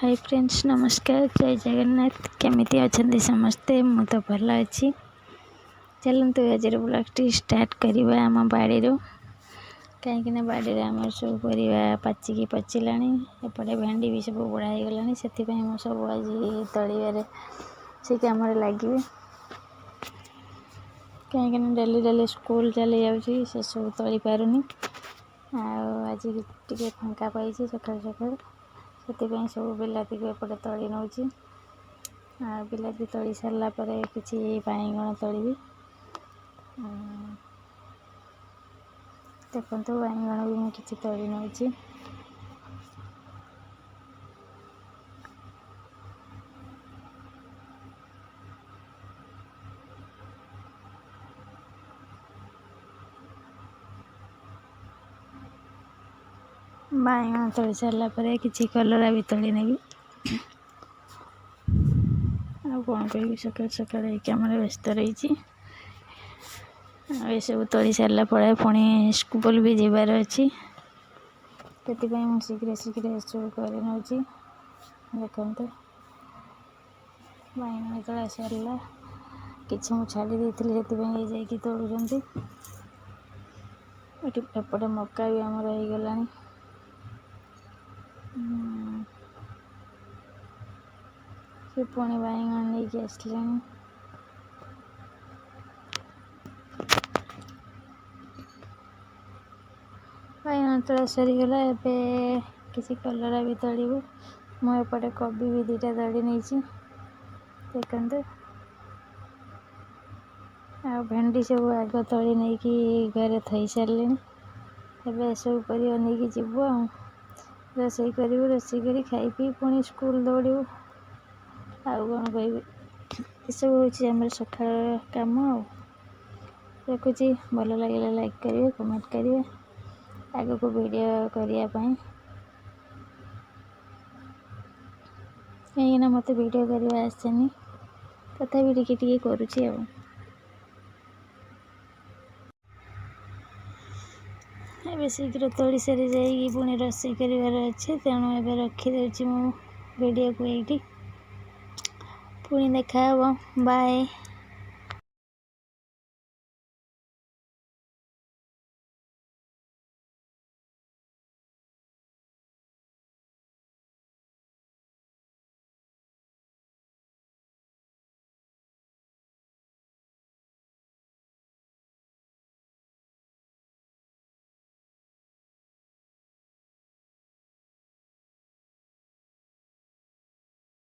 High friends, ନମସ୍କାର, ଜୟ ଜଗନ୍ନାଥ। କେମିତି ଅଛନ୍ତି ସମସ୍ତେ? ମୁଁ ତ ଭଲ ଅଛି। ଚାଲନ୍ତୁ ଆଜିର ବ୍ଲଗ୍ଟି ଷ୍ଟାର୍ଟ କରିବା ଆମ ବାଡ଼ିରୁ, କାହିଁକିନା ବାଡ଼ିରେ ଆମର ସବୁ ପରିବା ପାଚିକି ପଚିଲାଣି। ଏପଟେ ଭେଣ୍ଡି ବି ସବୁ ବୁଢ଼ା ହେଇଗଲାଣି। ସେଥିପାଇଁ ମୁଁ ସବୁ ଆଜି ତଳିବାରେ ସେ କାମରେ ଲାଗିବି, କାହିଁକିନା ଡେଲି ଡେଲି ସ୍କୁଲ ଚାଲି ଯାଉଛି, ସେସବୁ ତଳି ପାରୁନି। ଆଉ ଆଜି ଟିକେ ଫାଙ୍କା ପାଇଛି ସକାଳୁ ସକାଳୁ, ସେଥିପାଇଁ ସବୁ ବିଲାତିକୁ ଏପଟେ ତଳି ନେଉଛି। ଆଉ ବିଲାତି ତଳି ସାରିଲା ପରେ କିଛି ବାଇଗଣ ତଳିବି। ଦେଖନ୍ତୁ, ବାଇଗଣ ବି ମୁଁ କିଛି ତଳି ନେଉଛି। ବାଇଗଣ ତଳି ସାରିଲା ପରେ କିଛି କଲରା ବି ତଳି ନେବି। ଆଉ କ'ଣ କହିବି, ସକାଳୁ ସକାଳୁ ଏଇ କାମରେ ବ୍ୟସ୍ତ ରହିଛି। ଆଉ ଏସବୁ ତଳି ସାରିଲା ପରେ ପୁଣି ସ୍କୁଲ ବି ଯିବାର ଅଛି, ସେଥିପାଇଁ ମୁଁ ଶୀଘ୍ର ଶୀଘ୍ର ଏସବୁ କରି ନେଉଛି। ଦେଖନ୍ତୁ, ବାଇଗଣ ତଳା ସରିଲା। କିଛି ମୁଁ ଛାଡ଼ି ଦେଇଥିଲି, ସେଥିପାଇଁ ଏ ଯାଇକି ତୋଳୁଛନ୍ତି। ଏଠି ଏପଟେ ମକା ବି ଆମର ହେଇଗଲାଣି। ସେ ପୁଣି ବାଇଗଣ ନେଇକି ଆସିଲେଣି। ବାଇଗଣ ତୋଳା ସରିଗଲା, ଏବେ କିଛି କଲରା ବି ତୋଳିବୁ। ମୁଁ ଏପଟେ କୋବି ବି 2ଟା ତୋଳି ନେଇଛି, ଦେଖନ୍ତୁ। ଆଉ ଭେଣ୍ଡି ସବୁ ଆଗ ତୋଳି ନେଇକି ଘରେ ଥୋଇ ସାରିଲିଣି। ଏବେ ଏସବୁ ପରିବା ନେଇକି ଯିବୁ ଆଉ ରୋଷେଇ କରିବୁ, ରୋଷେଇ କରି ଖାଇ ପିଇ ପୁଣି ସ୍କୁଲ ଦୌଡ଼ିବୁ। ଆଉ କ'ଣ କହିବି, ଏସବୁ ହେଉଛି ଆମର ସକାଳର କାମ। ଆଉ ରଖୁଛି। ଭଲ ଲାଗିଲେ ଲାଇକ୍ କରିବେ, କମେଣ୍ଟ କରିବେ ଆଗକୁ ଭିଡ଼ିଓ କରିବା ପାଇଁ, କାହିଁକିନା ମୋତେ ଭିଡ଼ିଓ କରିବା ଆସେନି, ତଥାପି ଟିକେ ଟିକେ କରୁଛି। ଆଉ ଏବେ ଶୀଘ୍ର ତଳି ସାରି ଯାଇକି ପୁଣି ରୋଷେଇ କରିବାର ଅଛି, ତେଣୁ ଏବେ ରଖିଦେଉଛି ମୁଁ ଭିଡ଼ିଓକୁ ଏଇଠି। ପୁଣି ଦେଖାହେବ, ବାଏ।